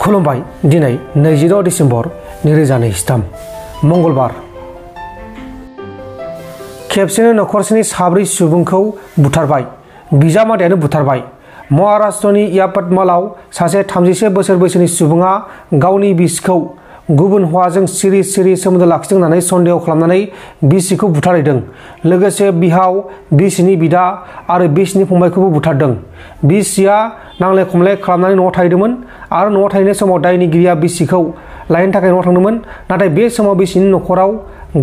खुलुमबाय दिनै 26 डिसेम्बर 2023 मंगलबार खेबसेनो नखरसेनि 4 सुबुंखौ बुथारबाय बिजामादैयानो बुथारबाय महाराष्ट्रनि यावतमालाव सासे 31 बोसोर बैसोनि सुबुङा गावनि बिसिखौ गुबुन हौवाजों सिरि सोमोन्दो लाखिदों होननानै सन्देह खालामनानै बिसिखौ बुथारहैदों। लोगोसे बिहाव बिसिनि बिदा आरो बिसिनि फंबायखौबो बुथारदों। बिसिया नांलाय खमलाय खालामनानै न'आव थाहैदोंमोन आरो न'आव थाहैनाय समाव दायनिगिरिया बिसिखौ लायनो थाखाय न'आव थांदोंमोन। नाथाय बे समाव बिसिनि न'खराव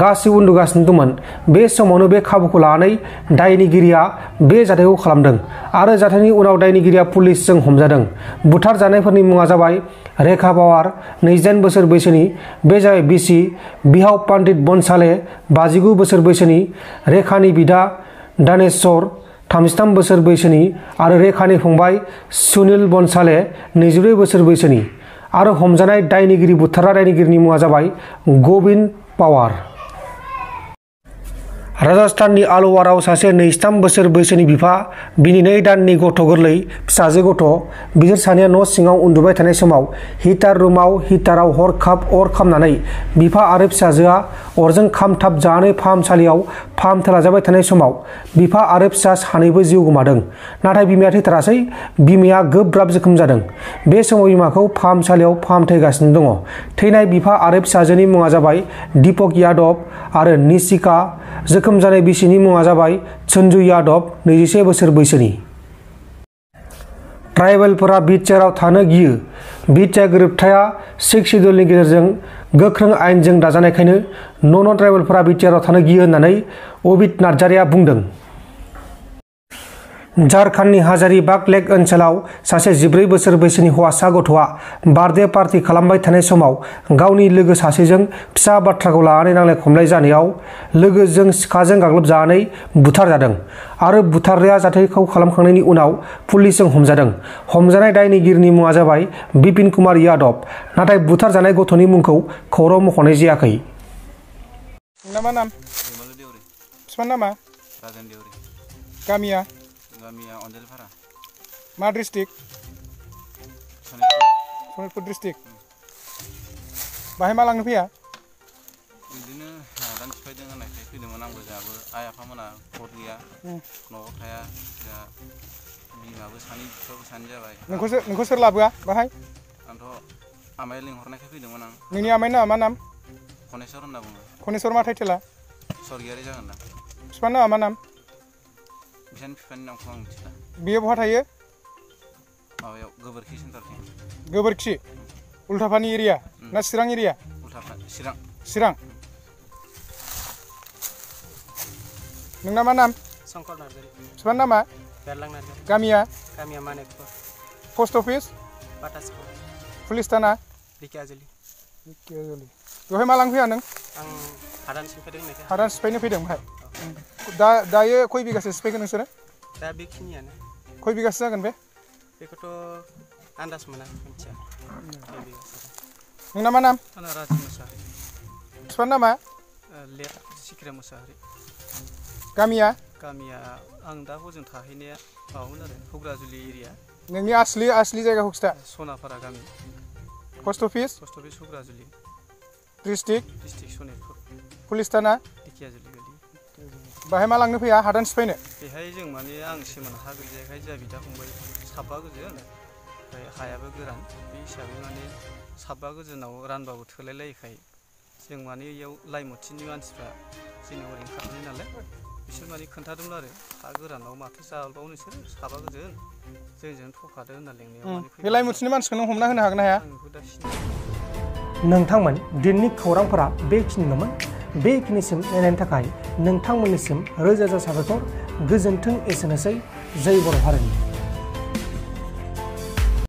गासैबो उन्दुगासिनो दंमोन। बे समावनो बे खाबुखौ लानानै दायनिगिरिया बे जाथायखौ खालामदों आरो जाथायनि उनाव दायनिगिरिया पुलिसजों हमजादों। बुथार जानायफोरनि मुङा जाबाय रेखा पावार 29 बोसोर बैसोनि, बे जाबाय बिसि, बिहाव पन्डित बनसाले 59 बोसोर बैसोनि, रेखानि बिदा दानेश्वर 33 बोसोर बैसोनि आरो रेखानि फंबाय सुनील बनसाले 24 बोसोर बैसोनि आरो हमजानाय दायनिगिरि बुथारग्रा दायनिगिरिनि मुङा जाबाय गोविंद पावार। राजस्थाननि अलवाराव सासे 23 बोसोर बैसोनि बिफा बिनि 2 दाननि गथ' गोरलै फिसाजो गथ' बिसोर सानैया न' सिङाव उन्दुबाय थानाय समाव हिटाराव हरखाब अर खामनानै बिफा आरो फिसाजोआ अरजों खामथाब जानानै फाहामसालियाव फाहामथाय लाजाबाय थानाय समाव बिफा आरो फिसा सानैबो जिउ गोमादों। नाथाय बिमाया थैथारासै, बिमाया गोब्राब जोखोम जादों। बे समाव बिमाखौ फाहामसालियाव फाहामथाय होगासिनो दङ। थैनाय बिफा आरो फिसाजोनि मुङा जाबाय दीपक यादव आरो निशिका। जोखोम जानाय बिसिनि मुङा जाबाय सन्जु यादव 21 बोसोर बैसोनि। ट्राइबेलफोरा बिटिआरआव थानो गियो। बिटिआर गोरोबथाया 6 सिड्युलनि गेजेरजों गोख्रों आयेनजों दाजानायखायनो नन ट्राइबेलफोरा बिटिआरआव थानो गियो होननानै अबिद नार्जारिया बुंदों। झारखन्डनि हाजारीबाग लेक ओनसोलाव सासे 14 बोसोर बैसोनि हौवासा गथ'आ बार्थडे पार्टी खालामबाय थानाय समाव गावनि लोगो सासेजों फिसा बाथ्राखौ लानानै नांलाय खमलाय जानायाव लोगोजों सिखाजों गाग्लोबजानानै बुथारजादों आरो बुथारग्राया जाथायखौ खालामखांनायनि उनाव पुलिसजों हमजादों। हमजानाय दायनिगिरिनि मुङा जाबाय बिपिन कुमार यादव, नाथाय बुथारजानाय गथ'नि मुंखौ खौराव मख'नाय जायाखै। गामिया अन्देलपारा। मा डिस्ट्रिक्ट? सनितपुर डिस्ट्रिक्ट। बाहाय मा लांनो फैया? बिदिनो हादान सिफायदों होननायखाय फैदोंमोन आंबो। जोंहाबो आइ आफामोना गथ गैया, न'आव थाया, जोंहा बिमाबो सानै बिफाबो सानै जाबाय। नोंखौ सोर लाबोआ बाहाय? आंथ' आमाया लिंहरनायखाय फैदोंमोन आं। नोंनि आमाइनि नामा मा नाम? खनेस्वर होनना बुङो। खनेस्वर मा टाइटेला? सरगियारि जागोन ना। बिफानि नामा मा नाम? बिसानि बिफानि नामखौ आं मिथिला। बियो बहा थायो? माबायाव गोबोरखि सेन्टारथिं। गोबोरखि उल्थापानि एरिया ना चिरां एरिया? चिरां। नोंना मा नाम? शंकर नार्जारी। बिफानि नामा? बेरलां नार्जारी। गामिया Manikpur. Post office? Batashpur. Police थाना? ढेकियाजुलि। बेवहाय मा लांफैया नों? आं हादान सिफायदों होननायखाय। हादान सिफायनो फैदों बाहाय। दायो खय बिगासो सिफायगोन नोंसोरो? दा बेखिनियानो। खय बिगासो जागोन बे? बेखौथ' आन्दाज मोना, मिथिया। नोंना मा नाम? आंना राजु मुसाहारि। बिफानि नामा? सिखिरा मुसाहारि। गामिया आं दा हजों थाहैनाया माबामोन आरो हुग्राजुलि एरिया। नोंनि आसलि जायगाखौ खिथा। सनापारा गामि। Post office Hugrajuli. District Sonitpur. Police थाना? ढेकियाजुलि गोलैयो। बाहाय मा लांनो फैया हादान सिफायनो? बेहाय जों माने आं सेमोन हा गैजायखाय जोंहा बिदा फंबाय 7 गोजोन, ओमफ्राय हायाबो गोरान। बे हिसाबै माने 7 गोजोनाव रानबाबो थोलाय लायैखाय जों माने इयाव लाइमुथिनि मानसिफ्रा जोंनि ओरैनो खारनाय नालाय बिसोर माने खोन्थादोंमोन आरो हा गोरानाव माथो जाबावो नोंसोर 7 गोजोन, जोंजों थखादो होनना लिंनायाव माने बे लाइमुथिनि मानसिखौ नों हमना होनो हागोन ना हाया? आं बेखौ दा सिनायो। नोंथांमोन दिननि खौरांफोरा बेखिनिल'मोन। बेखिनिसिम नायनायनि थाखाय नोंथांमोननिसिम रोजा रोजा साबायखर। गोजोन्थों। एसेनोसै। जय बर' हारिनि।